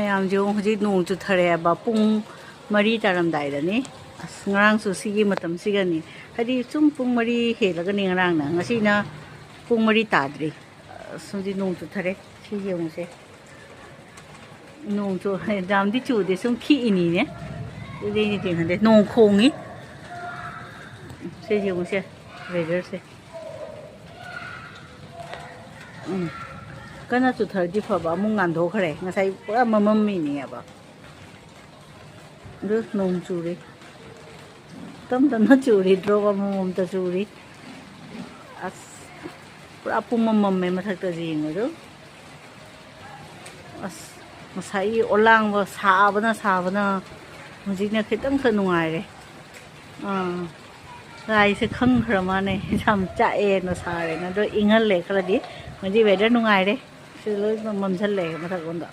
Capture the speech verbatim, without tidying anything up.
ꯃꯌꯥꯝꯁꯦ ꯍꯧꯖꯤꯛ ꯅꯣꯡ ꯆꯨꯊꯔꯛꯑꯦꯕ, ꯄꯨꯡ ꯃꯔꯤ ꯇꯥꯔꯝꯗꯥꯏꯗꯅꯤ꯫ ꯑꯁ, ꯉꯔꯥꯡꯁꯨ ꯁꯤꯒꯤ ꯃꯇꯝꯁꯤꯒꯅꯤ, ꯍꯥꯏꯗꯤ ꯁꯨꯝ ꯄꯨꯡ ꯃꯔꯤ ꯍꯦꯜꯂꯒꯅꯤ ꯉꯔꯥꯡꯅ, ꯉꯁꯤꯅ ꯄꯨꯡ ꯃꯔꯤ ꯇꯥꯗ꯭ꯔꯤ꯫ ꯑꯁ, ꯍꯧꯖꯤꯛ ꯅꯣꯡ ꯆꯨꯊꯔꯦ꯫ ꯁꯤ ꯌꯦꯡꯉꯨꯁꯦ, ꯅꯣꯡ ꯆꯨ-, ꯌꯥꯝꯗꯤ ꯆꯨꯗꯦ, ꯁꯨꯝ ꯈꯤꯛꯏꯅꯤꯅꯦ꯫ ꯎꯗꯦꯅꯤ ꯈꯪꯗꯦ, ꯅꯣꯡ ꯈꯣꯡꯉꯤ꯫ ꯁꯦ ꯌꯦꯡꯉꯨꯁꯦ, ꯋꯦꯗꯔꯁꯦ꯫ ꯎꯝ, ꯀꯟꯅ ꯆꯨꯊꯔꯗꯤ ꯐꯕ, ꯑꯃꯨꯛ ꯉꯥꯟꯊꯣꯛꯈ꯭ꯔꯦ꯫ ꯉꯁꯥꯏ ꯄꯨꯔꯥ ꯃꯃꯝꯃꯤꯅꯦꯕ꯫ ꯑꯗꯨ ꯅꯣꯡ ꯆꯨꯔꯤ, ꯇꯞ ꯇꯞꯅ ꯆꯨꯔꯤ, ꯗ꯭ꯔꯣꯞ ꯑꯃꯃꯝꯇ ꯆꯨꯔꯤ꯫ ꯑꯁ, ꯄꯨꯔꯥ ꯄꯨꯝꯃꯝ ꯃꯝꯃꯦ ꯃꯊꯛꯇꯁꯦ ꯌꯦꯡꯉꯨꯗꯨ꯫ ꯑꯁ, ꯉꯁꯥꯏꯒꯤ ꯑꯣꯂꯥꯡꯕ ꯁꯥꯕꯅ ꯁꯥꯕꯅ ꯍꯧꯖꯤꯛꯅ ꯈꯤꯇꯪꯈꯛ ꯅꯨꯡꯉꯥꯏꯔꯦ꯫ ꯑꯥ, ꯂꯥꯏꯁꯦ ꯈꯪꯈ꯭ꯔ ꯃꯥꯅꯦ, ꯌꯥꯝ ꯆꯥꯛꯑꯦꯅ ꯁꯥꯔꯦꯅ꯫ ꯑꯗꯣ ꯏꯪꯍꯜꯂꯦ ꯈꯔꯗꯤ꯫ ꯍꯧꯖꯤꯛ ꯋꯦꯗꯔ ꯅꯨꯡꯉꯥꯏꯔꯦ꯫ ꯁꯤ ꯂꯣꯏ ꯃꯝꯁꯤꯜꯂꯦ ꯃꯊꯛ ꯂꯣꯝꯗ꯫